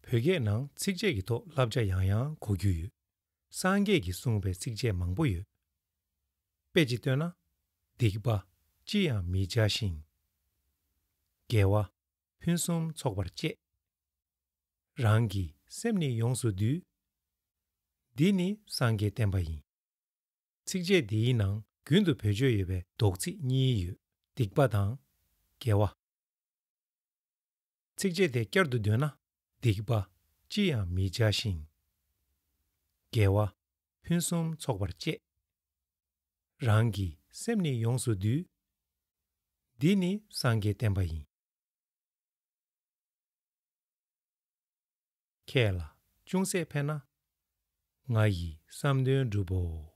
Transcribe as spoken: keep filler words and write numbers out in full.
བོད་སྐད་ནང་ཚིགས་བཅད་ཀྱི་ཐོག་བསླབ་བྱ་ཡང་ཡང་གོ་རྒྱུ་ཡོད། སངས་རྒྱས་ཀྱིས་གསུངས་པའི་ཚིགས་བཅད་མང་པོ་ཡོད། དཔེ་ཅིག་བཏོན་ན། སྡིག་པ་ཅི་ཡང་མི་བྱ་ཞིང་། དགེ་བ་ཕུན་སུམ་ཚོགས་པར་སྤྱད། རང་གི་སེམས་ནི་ཡོངས་སུ་འདུལ། འདི་ནི་སངས་རྒྱས་བསྟན་པ་ཡིན། ཚིགས་བཅད་འདིའི་ནང་རྒྱུན་དུ་བེད་སྤྱོད་ཡོད་པའི་འདོགས་ཚིག་གཉིས་ཡོད། སྡིག་པ་དང་། དགེ་བ། ཚིགས་བཅད་དེ་བསྐྱར་དུ་བཏོན་ན། སྡིག་པ་ཅི་ཡང་མི་བྱ་ཞིང་། དགེ་བ་ཕུན་སུམ་ཚོགས་པར་སྤྱད། རང་གི་སེམས་ནི་ཡོངས་སུ་འདུལ། འདི་ནི་སངས་རྒྱས་བསྟན་པ་ཡིན། ཁྱེད་ལ་ཅུང་ཟད་ཕན་ན། ང་ཡི་བསམ་དོན་འགྲུབ་བོ།